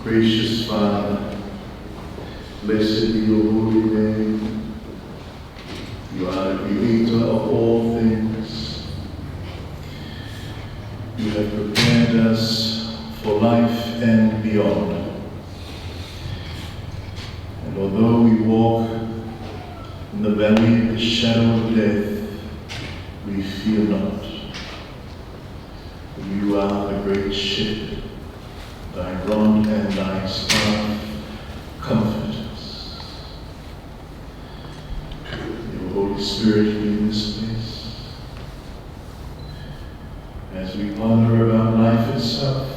Gracious Father, blessed be your holy name. You are the creator of all things. You have prepared us for life and beyond. And although we walk in the valley of the shadow of death, we fear not. You are the great shepherd. Thy rod and thy staff comfort us. Your Holy Spirit be in this place. As we ponder about life itself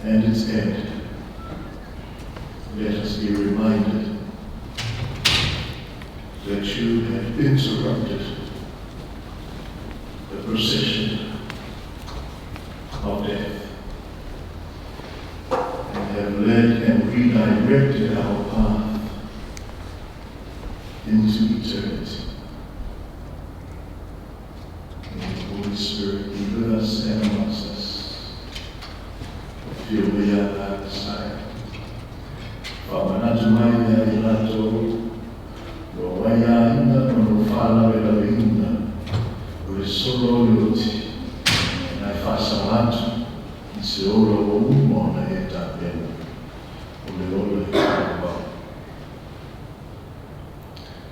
and its end, let us be reminded that you have interrupted the procession of death and have led and redirected our path into eternity. May the Holy Spirit be with us and amongst us. Feel the side. Whamanatu mai ia i latou, ua waiaina ma no whālawe-laweina, o le solo o le oti, nai whāsau atu, i se ola o uma ona e tapena, o le ola e whaapau.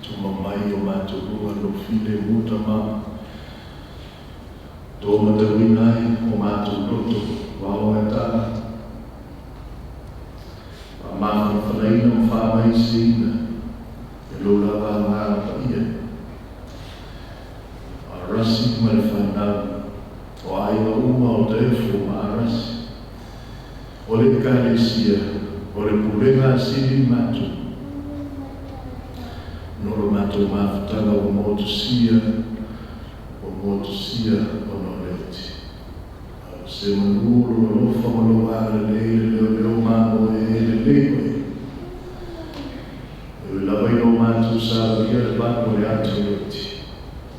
Tuma mai o mātou ua no file muta ma, tō matawina ai o mātou loto, wao e tā. A māwhana whanaina ma whaamaisiina, Ekalesia o le pulega a Sili ma Matua, no lo matou mafutaga ua motusia, ua motusia ona o le oti. A o se manu o lou alofa ma lou agalelei i le leoleo mamoe e lelei oe. E ui lava ina ua matou savalia le vanu o le ata o le oti,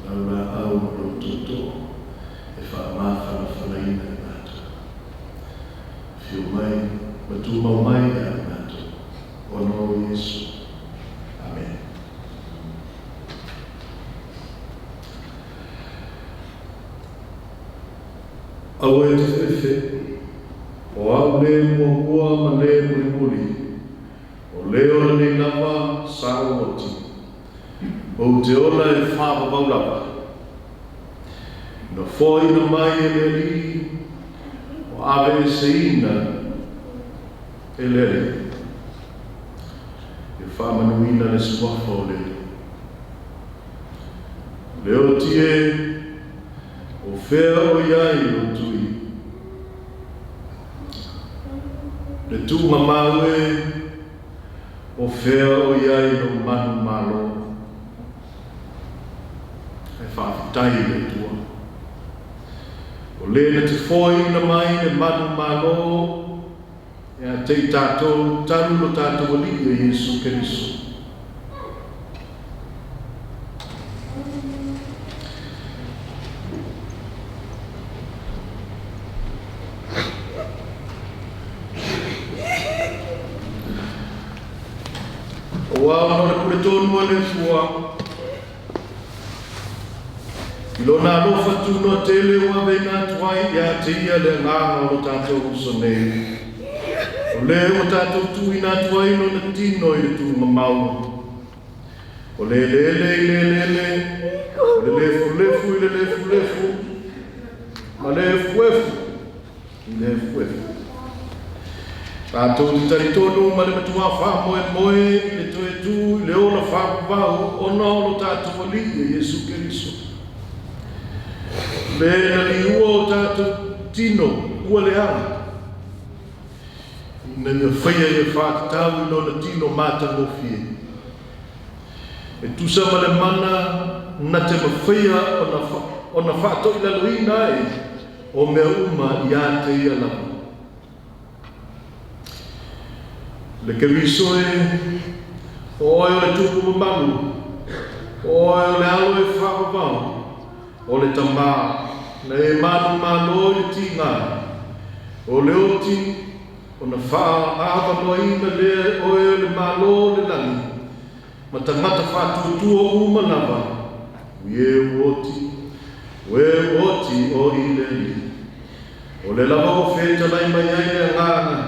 lau laau ma lou tootoo e faamafanafanaina i matou. Afio mai ma tumau mai ia i matou, ona o Iesu. Amene. Aua e te fefe, o au le muamua ma le mulimuli, o le ola nei lava sa ou oti, ou te ola e faavavau lava. Na foaiina mai e le Alii, ua aveeseina e le Alii. Ia faamanuina le suafa o le Alii. Le oti e, o fea o i ai lou tui? Le tuugamau e, o fea o i ai lou manumalo? Ae faafetai i le Atua, o le na te foaiina mai le manumalo ia te i tatou talu lo tatou Alii o Iesu Keriso. Aua ona o le pule tonu a le Atua, i lona alofa tunoa tele ua aveina atu ai ia te ia le agaga o lo tatou uso nei, o le ua tatou tuuina atu ai lona tino i le tuugamau, o le eleele i le eleele, o le lefulefu i le lefulefu, ma le efuefu i le efuefu. Tatou te talitonu ma le matua faamoemoe i le toe tu i le ola faavavau ona o lo tatou Alii e Iesu Keriso. Le na liua o tatou tino ua leaga, ina ia faia ia faatatau i lona tino matagofie, e tusa ma le mana na te mafaia ona faatoilaloina ai o mea uma ia te ia lava. Le Keriso e, o oe o le tupu mamalu, o oe o le alo e faavavau, o le Tamā, na e manumalo i le tiga, o le oti, ona faaavanoaina lea e oe o le Malo o le lagi, ma tagata faatuatua uma lava, ui e ua oti, ue ua oti o i le Alii. O lea lava ua fetalai mai ai le agaga,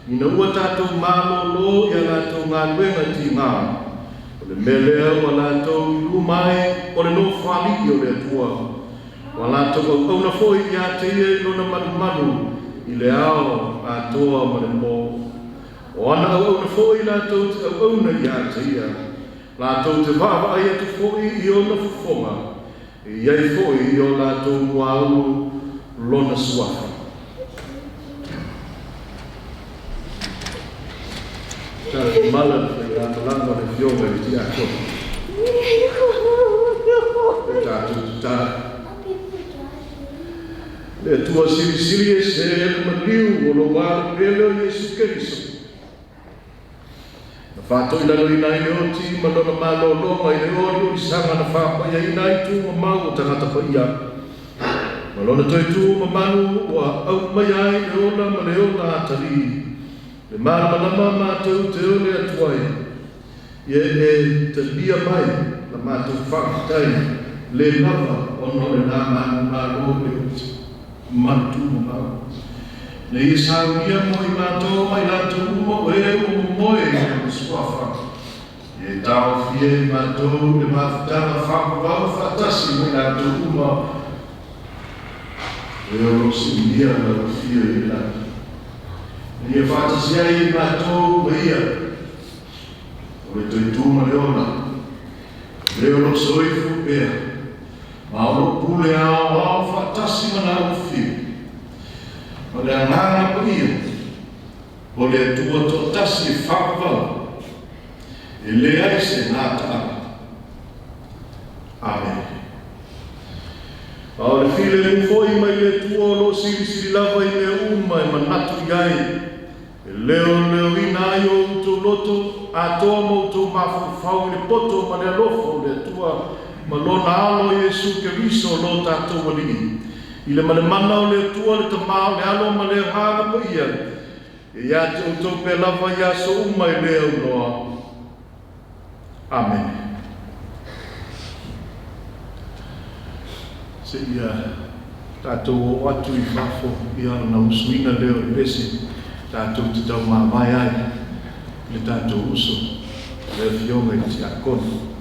ina ua tatou malōlō i a latou galuega tiga, o le mea lea ua latou i luma ai o le Nofoalii o le Atua, ua latou auauna foi ia te ia i lona malumalu i le ao atoa ma le pō. O ana auauna foi latou te auauna ia te ia, latou te vaavaai atu foi i ona fofoga, e i ai foi i o latou muaulu lona suafa. Tatumala le faigamalaga o le afioga i le Tiakono. E tatou tatalo. Le Atua silisili ese le maliu o lou Alo pele o Iesu Keriso, na faatoilaloina ai le oti ma lona malologa i le oliolisaga na faapaiaina ai tuugamau o tagata paia, ma lona toe tu mamalu ua aumaia ai le ola ma le ola atalii, le malamalama matou te ole atu ai, ia e talia mai la matou faafetai le lava ona o le la manumalo i le oti ma le tuugamau. Na ia saunia mo i matou ma i latou uma o e ua momoe i lona suafa, ia e taofia i matou le mafutaga faavavau faatasi ma i latou uma o e o lo o siunia lau afio i le lagi. Na ia faatasi ai i matou ma ia, o le toe tu ma le ola, le o lo o soifua pea, ma o lo o pule aoao faatasi ma lau afio, ma le agaga paia. O le Atua toatasi e faavavau, e leai se gataaga. Amene. A o le filemu foi mai le Atua o lo o silisili lava i mea uma e manatu i ai, e leoleoina ai o outou loto atoa ma outou mafaufau i le poto ma le alofa o le Atua ma lona Alo Iesu Keriso lo tatou Alii, i le ma le mana o le Atua le Tamā, o le Alo ma le Agaga Paia, e ia te outou pea lava i aso uma e le aunoa. Amene. Seia tatou oo atu i fafo ia ona usuina lea o le pese tatou te taumavae ai i le tatou uso le Afioga i le Tiakono.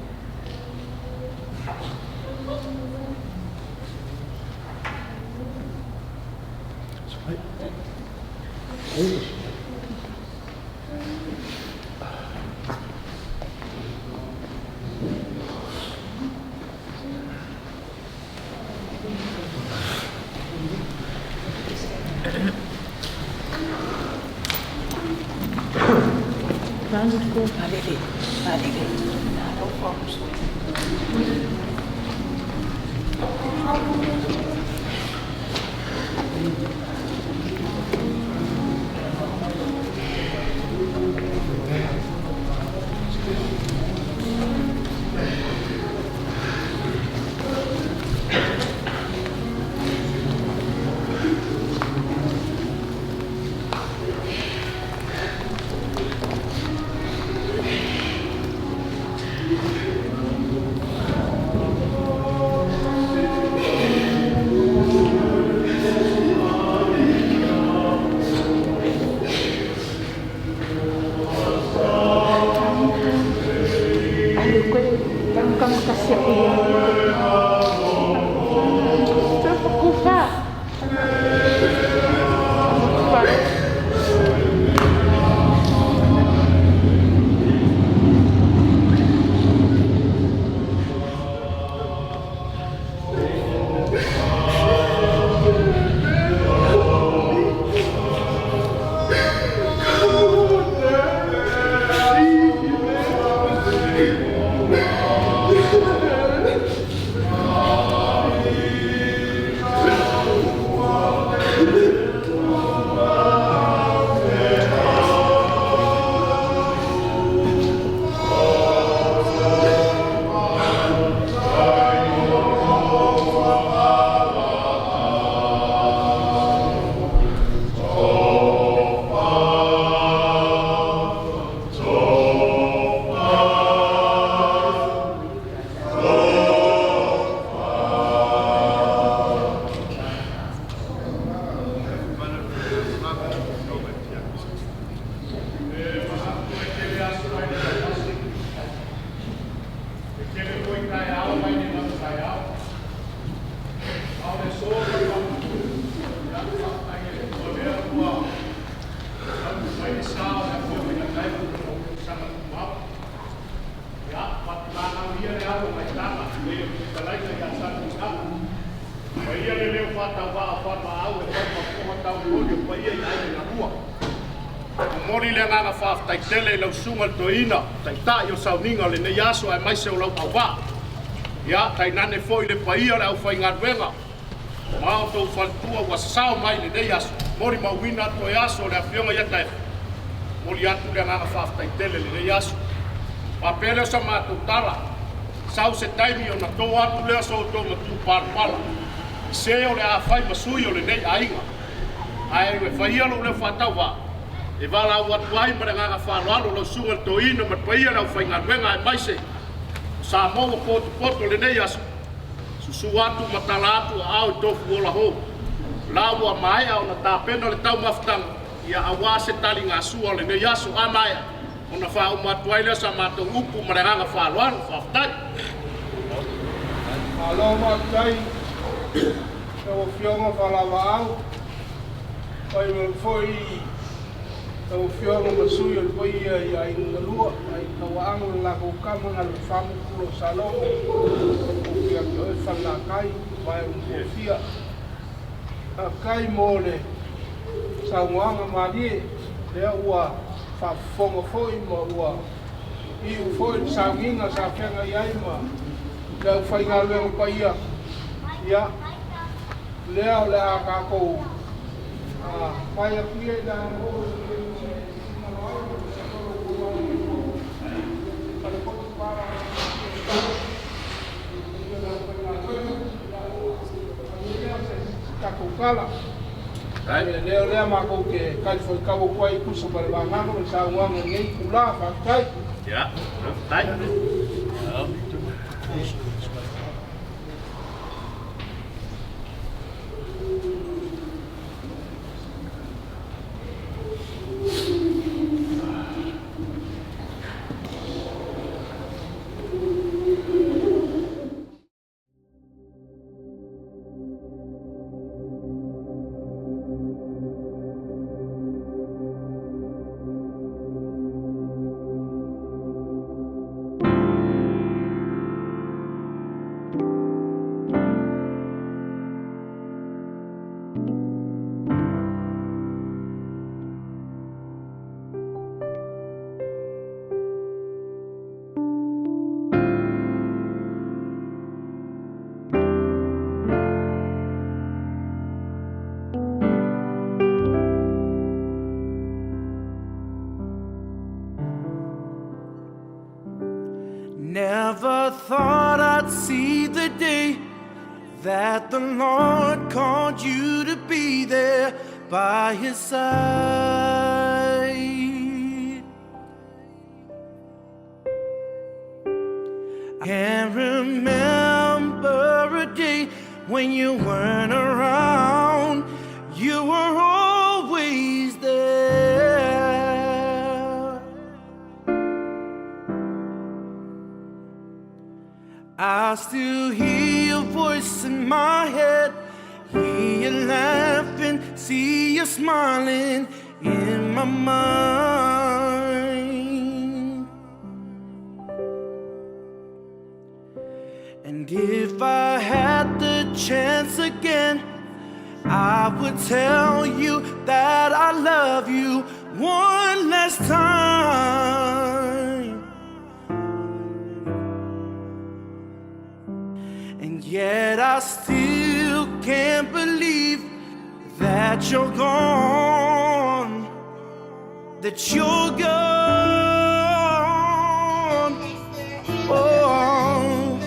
Faafetai tele i lau susuga le toeaina, taitai o sauniga o lenei aso aemaise o lau auvaa. Ia, tainane foi le paia o le aufaigaluega ma outou faletua ua sasao mai i lenei aso, molimauina toe aso o le afioga ia Taefa. Momoli atu le agaga faafetai tele i lenei aso. Faapea lea o sa matou tala, sau se taimi ona to atu lea so outou matupalapala, i se o le a fai ma sui o lenei aiga. Ae e faia lou leo faatauvaa, e valaau atu ai ma le agaga faaaloalo lau susuga le toeaina ma le paia o le aufaigaluega aemaise o Samoa ua potopoto lenei aso, susu atu ma tala atu aao i tofu ola hou. La ua maea ona tapena le taumafataga, ia aua se taligasua o lenei aso a maea, ona faauma atu ai lea sa matou upu ma le agaga faaaloalo. Faafetai. Malo faafetai lau Afioga Faalavaau, fai mai foi lau Afioga ma sui o le paia i aiga galua, ai tauaano le latou tama na le famutu o Salogo, o ia te oe Falelatai, vae o Mofia. Faafetai mo le saunoaga malie. Lea ua faafofoga foi ma ua iu foi le sauniga sa feagai ai ma le aufaigaluega paia. Ia, lea o le a tatou fai atu ia i le agavou tatou tala. Lea o lea matou te talifuaitau atu ai tusa ma le vagana ma le saunoaga i lenei itulā. Faafetai. Ia, faafetai. Never thought I'd see the day that the Lord called you to be there by his side. I can't remember a day when you weren't around. You were always there. I still hear your voice in my head, hear you laughing, see you smiling in my mind. And if I had the chance again, I would tell you that I love you one last time. And yet I still can't believe that you're gone, that you're gone. Oh,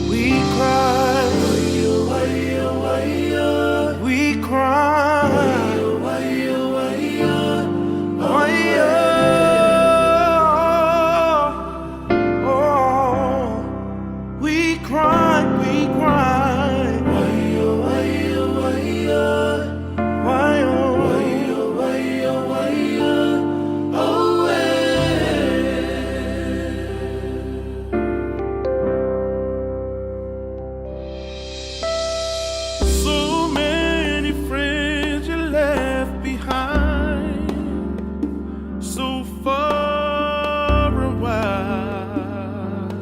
we cry, we cry, oh, we cry, we cry. Why, oh, So many friends you left behind, so far and wide.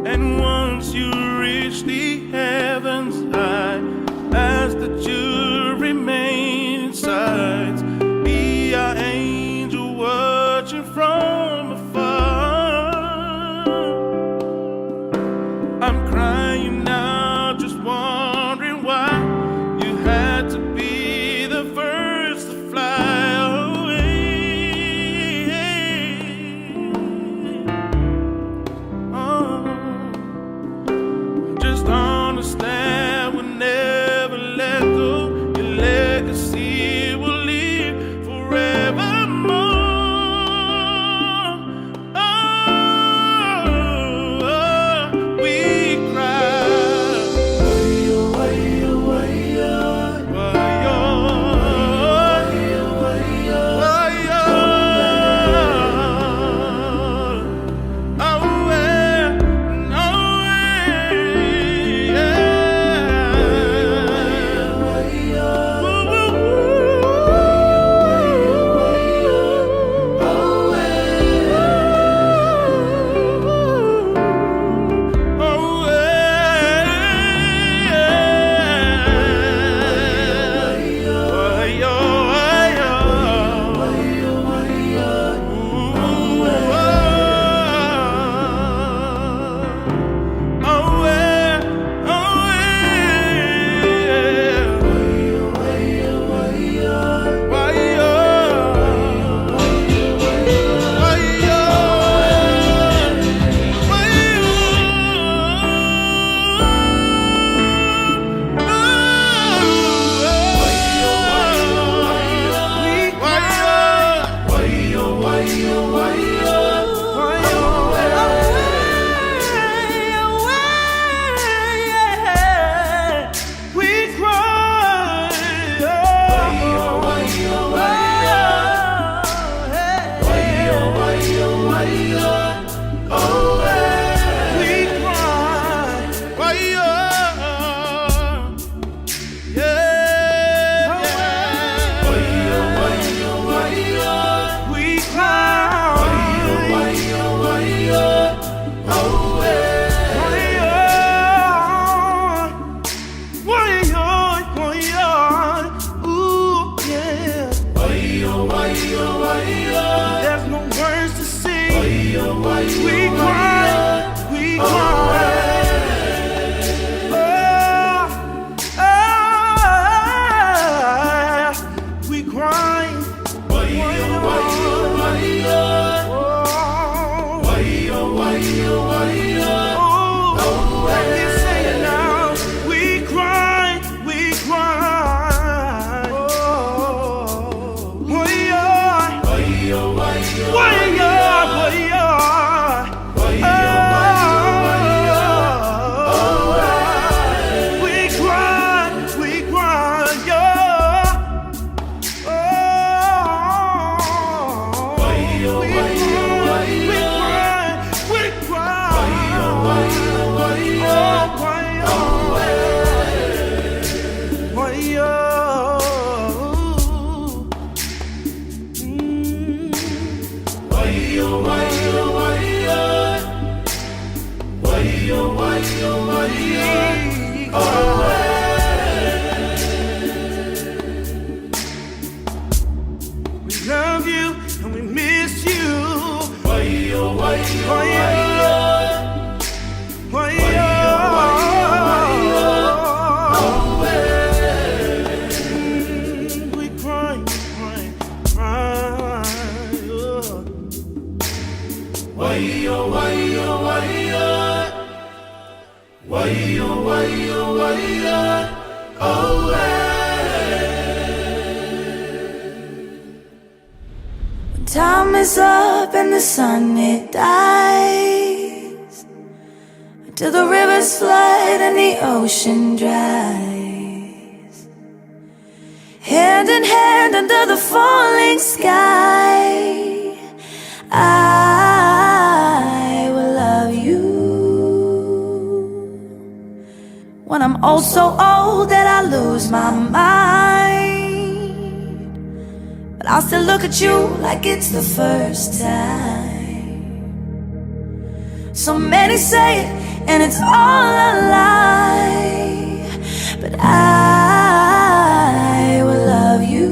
And once you reach the heavens high, ask that you remain inside. Be our angel watching from afar. I'm crying now, just wondering why you had to be the first to fly away. Oh, just understand we'll never let go. is up and the sun it dies, until the rivers flood and the ocean dries. Hand in hand under the falling sky, I will love you. When I'm old, so old that I lose my mind, but I'll still look at you like it's the first time. So many say it, and it's all a lie, but I will love you.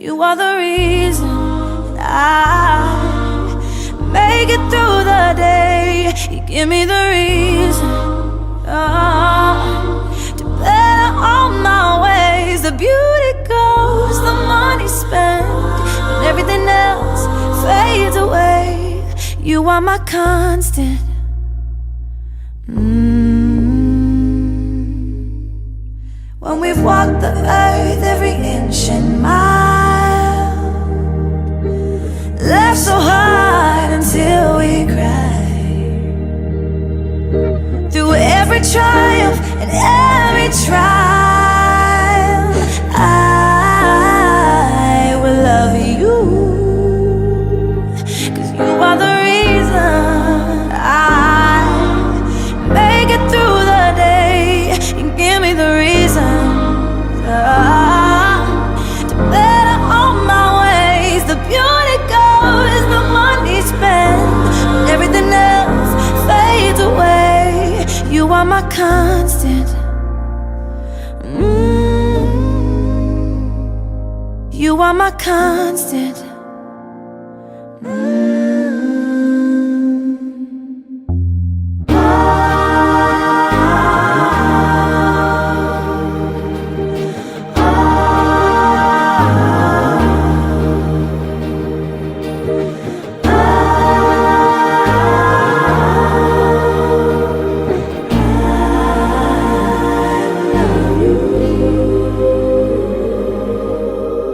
You are the reason that I make it through the day. You give me the reason to better all my ways. The beauty goes, the money spent, and everything else fades away. You are my constant. When we've walked the earth every inch and mile, laughed so hard until we cried, through every triumph and every trial, I will love you. 'Cause you are the reason I make it through the day. You give me the reason to better all my ways. The beauty goes, the money spent, when everything else fades away. You are my constant. You are my constant.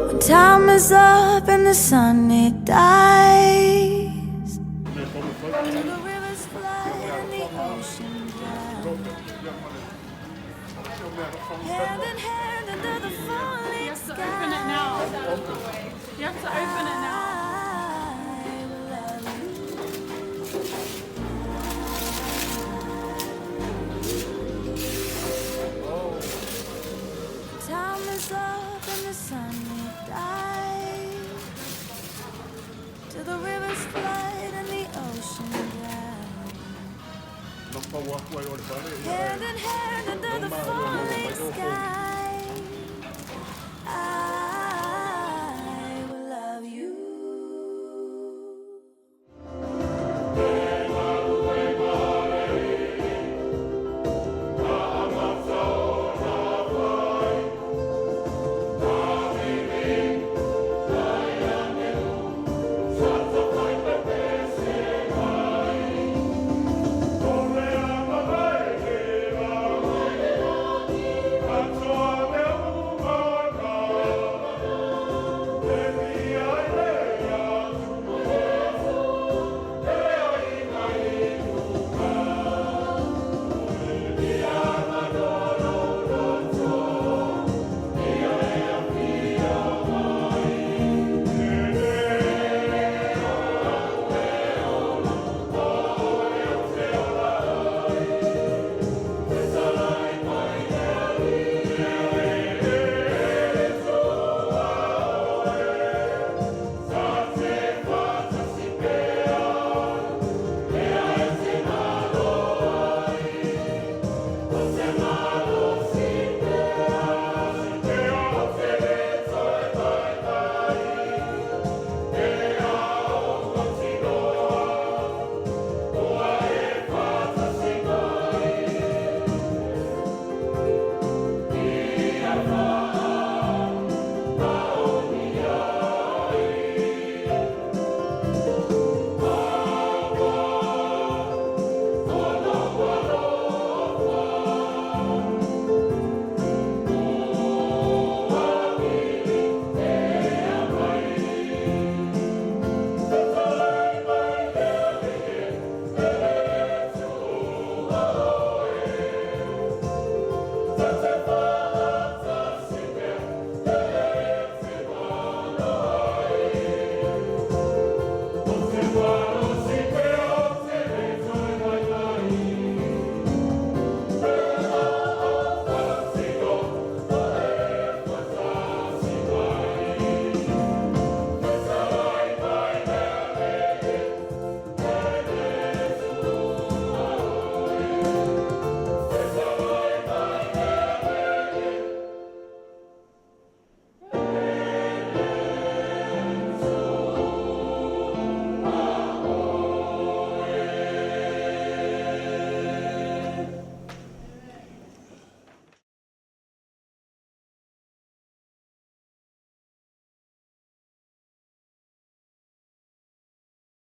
When time is up and the sun it dies, till the rivers flood and the ocean dries. Hand in hand under the falling You have to open it now. It's out of the way. You have to open it now. I will love you. Time is up and the sun it dies, till the rivers flood and the ocean dries. Hand in hand under the falling sky, I will love you. Tata.